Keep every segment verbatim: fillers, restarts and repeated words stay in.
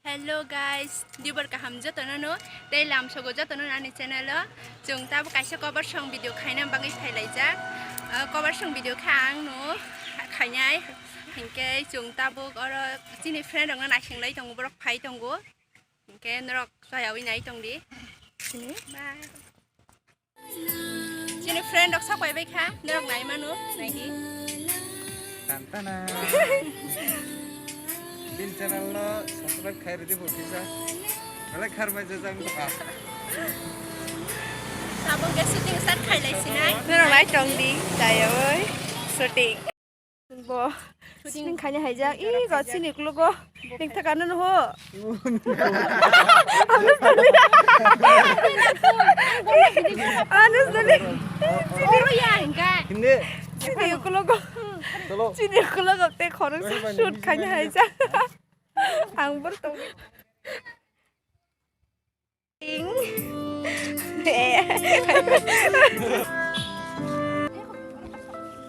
Hello guys, dibor kaham jotono no, tei lamsogo jotono ani channel o. Chwng tabuk kaisa cover song video khaina bagwi phailaijak. Ah, cover song video khe ang no khainai. Hinkhe chwng tabuk oro chini friend rokno naising lai tongo, borok phai tongo. Hinkhe norok chayawi nai tongdi. Bye. Chini friend rok sak pai bai kha, norok nai mano, nai di. Tantana. Bini channel no subscribe khai rwdi bo kisa. Belai khar bai jajak wngkha. Tabuk khe shooting start khai lai sinai. Norok nai tong di, chayawi shooting. Bo shooting khaina haijak. Ih, go chini uklogo. Tingthak ano no ho. Ano dali. Hindi. Chini uklogo. Chini uklogo te khorang shoot khaina haijak. Ang bor tong.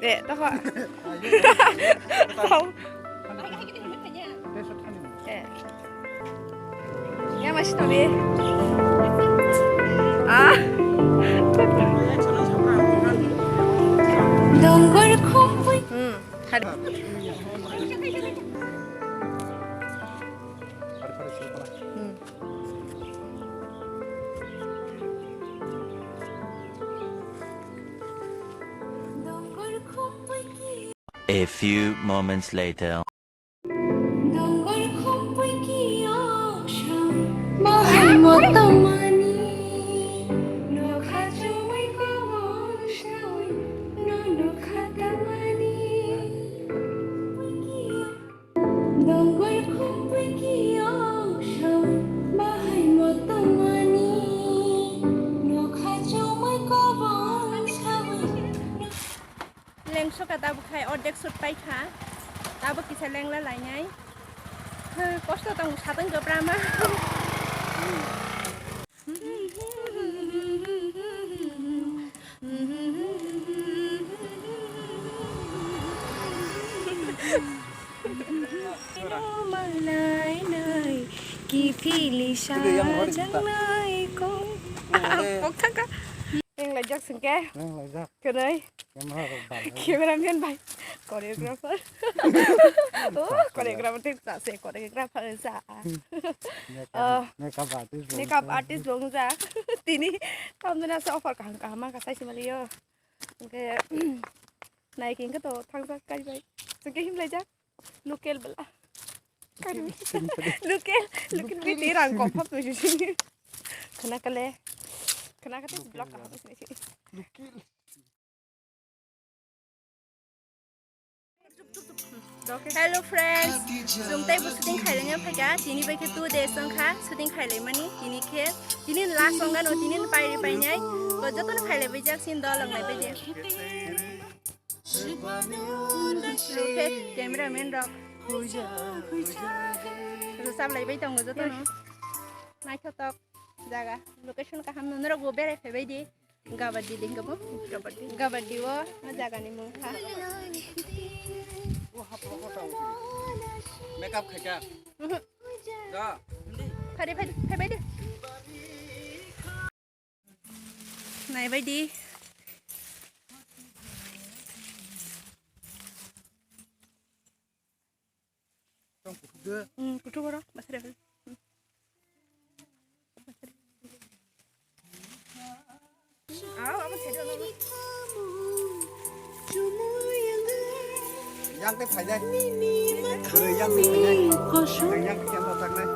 Eh, toho. Tau. Eh. Ya, masih tau deh. Ah. Donggol kumpul. Hmm, hari. Hmm. A few moments later. Dongol khumpui kiyok sawi, bahai mo tongmani, nokha chumui kobong sawi. Lengsoka tabuk khai ordek sut paikha, tabuk kisa lengla lainai. Kosto tong satong kwprama. Kiphilwi sajaknai kok. Kok thangkha. Yang laijak singke. Yang laijak. Kenai. Camera rok bang. Cameraman bai. Choreographer. Oh, choreographer tik ta se choreographer sa. Makeup, ah, makeup artist bo makeup wngkha. Artist bo wngkha. Tini tamjana se offer kaham kaham ma kasai simaliyo. Oke. Nai king to thangsa kai bai. Singke him laijak. Local bela. Kari. Local, local biti rang kok phap tu sini. Khana kale. Khana kate vlog ka. Local. Hello friends, chwng tei bo shooting khailangya phaikha, tini bai khe two days wngkha shooting khailaimani, tini khe, tini last wngkha no, tini pairi painai, bo jotono khailaibaijak, sini dol wnglaibaidi. Rukhe cameraman rok. Rwchap laibai tongo jotono. Naithotok jaga. Location kaham no, norok bo berai phaibaidi. Gabaddi din kabo. Gabaddi. Gabaddi o, o jaga ni mung kha. Makeup khaika. Mhm. Ja. Phari, phari, phaibaidi. Naibaidi. Hmm, kuthuk oro, basra phai. Hmm. Yang tei phainai. Kwrwi yang tei phainai. Yang tei yang tei phainai.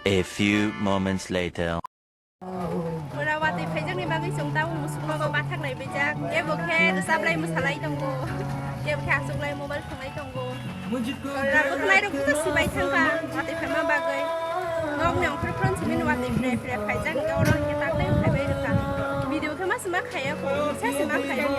A few moments later. Pura watwi phaijakni bagwi chwng tabuk musukrogo bathak naibaijak. Kebo khe rwchaplai mwsalai tongo, kebo khe achuklai mobile thwnglai tongo. Ora bwkhwlairok bwkha sibai thangkha watwi phaima bagwi. Nokni ongkhor phron simi watwi phre phre phaijak, hwnkhe oro hwnkhe taklai phaibai rwkha. Video khe ma sima khaiya kho, sa sima khaiya kho.